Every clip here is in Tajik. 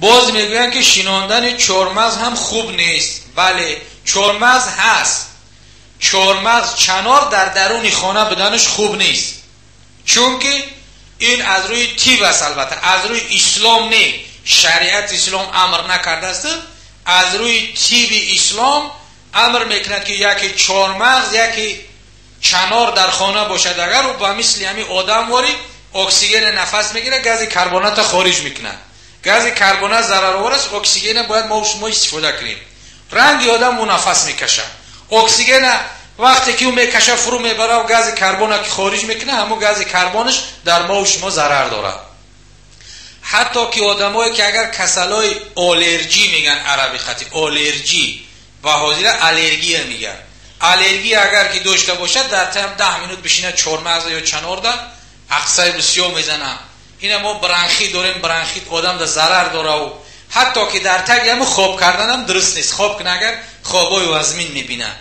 Боз мегӯянд, ки шинондани чормағз ҳам хуб нест. Бале, чормағз ҳаст. Чормағз, чанор дар даруни хона буданаш хуб нест, чунки ин аз рӯи тиб аст, албатта аз рӯи ислом не, шариати ислом амр накардааст. Аз рӯи тиби ислом амр мекунад, ки яке чормағз, яке чанор дар хона бошад, агар ӯ ба мисли ҳамин одамворӣ оксигена нафас мегирад, гази карбоната хориҷ мекунад. Гази карбонат зараровар аст, оксигена бояд мо шумо истифода кунем. Ранги одам ӯ нафас мекашад, оксигена вақте ки ӯ мекашад, фурӯ мебарад, гази карбона ки хориҷ мекунад, ҳамон гази карбонаш дар мову шумо зарар дорад. Ҳатто ки одамое ки агар касалои аллерҷӣ меган, араби хати аллерҷӣ ва ҳозира аллергия меган, аллергия агар ки дошта бошад, дар таям 10 минут бишинад чормағз ё чанорда, ақсаи бисёр мезанад. Ина мо бронхит дорем, бронхит одам да зарар дора. Ҳатто ки дар таги ҳамун хоб карданам дуруст нест. Хоб кунад, агар хобои вазмин мебинад.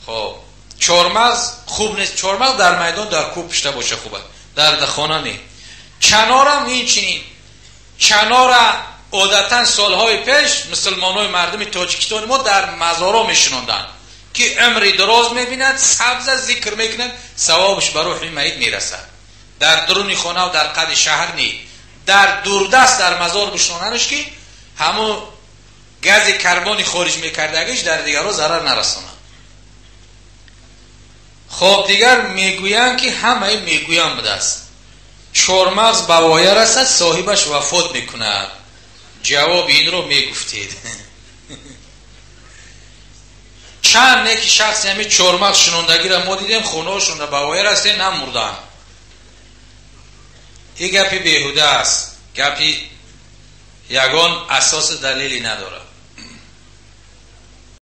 Хоб, чормағз хуб нест. Чормағз дар майдон, дар кӯҳ пушта боша хуб аст, дар хона не. Чанорам инчунин. Чанора одатан солҳои пеш мусулмонои мардуми Тоҷикистони мо дар мазоро мешинонданд, ки умри дароз мебинад, сабза зикр мекунад, савобаш ба рӯҳи майит мерасад. Дар дуруни хона ва дар қади шаҳр не, дар дурдаст дар мазор бишинонанаш, ки ҳамун гази карбони хориҷ мекардагиш дар дигарро зарар нарасонад. Хоб, дигар мегӯянд, ки ҳамаи мегӯянд будааст, чормағз ба воя расад, соҳибаш вафот мекунад. Ҷавоби инро мегуфтед. Чанд неки шахси ҳамин чормағз шинондагиро мо дидем, хонаҳошонро ба воя расидем, намурданд. Ин гапи беҳуда аст, гапи ягон асоси далеле надорад.